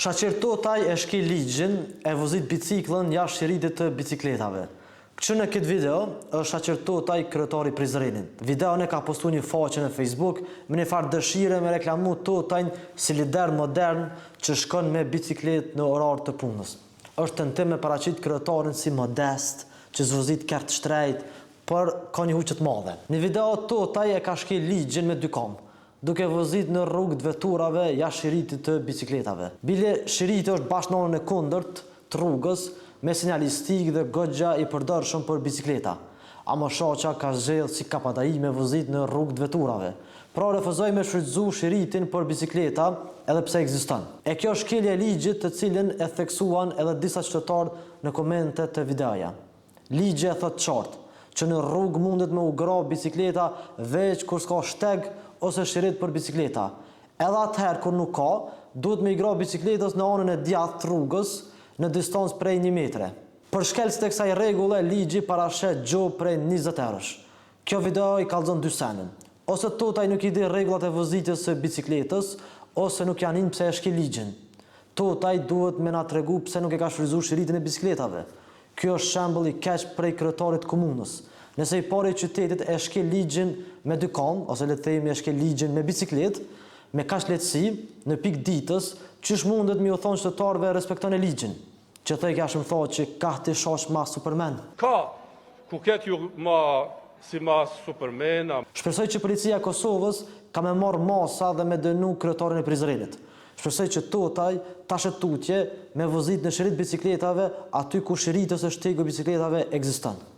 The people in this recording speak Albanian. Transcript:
Shaqir Totaj e shkel ligjin e vozit bicikllën jashtë shiritit të bicikletave. Kqyr në këtë video është Shaqir Totaj kryetar i Prizrenit. Videon e ka postu një faqe në Facebook me një farë dëshire me reklamu Totajn si lider modern që shkon me bicikletë në orar të punës. Është tentim me paraqit kryetarin si modest, që s'vozit kerr të shtrejt, por ka një huqje të madhe. Në video Totaj e ka shkel ligjin me dy kamë. Duke vozit në rrugë të veturave jashtë shiritit të bicikletave. Bile shiriti është bash në anën e kundërt të rrugës me sinjalistikë dhe goxha i përdorshëm për bicikleta. Ama Shaqa ka zgjedhë si kapadai me vozit në rrugë të veturave. Pra refuzoi me shfrytëzu shiritin për bicikleta edhe pse ekziston. E kjo është shkelje e ligjit të cilën e theksuan edhe disa qytetarë në komente të videoja. Ligji e thotë qartë, që në rrugë mundet me u grah bicikleta veç kur s'ka shteg ose shirit për bicikleta. Edhe atëherë kur nuk ka, duhet me i grah bicikletës në anën e djathtë të rrugës, në distancë prej një metre. Për shkelësit e kësaj rregulle ligji parasheh gjobë prej 20 eurosh. Kjo video i kallxon dy sene. Ose Totaj nuk i di rregullat e vozitjes së bicikletës, ose nuk ja nin pse e shkel ligjin. Totaj duhet me na tregu pse nuk e ka shfrytëzu shiritin e bicikletave. Ky është shembull i keq prej kryetarit të komunës. Nëse i pari i qytetit e shkel ligjin me dy kamë, ose le të themi e shkel ligjin me bicikletë, me kaq lehtësi, në pikë ditës, qysh mundet me ju thonë qytetarëve respektone ligjin? Që thojke Hashim Thaçi, kah ti Shaq ma supermen. Ka, ku ket ju ma si ma supermena. Shpresoj që policia e Kosovës ka me marrë masa dhe me dënu kryetarin e Prizrenit. Shpresoj që Totaj, tash e tutje, me vozit në shirit bicikletave aty ku shiriti ose shtegu i bicikletave ekziston.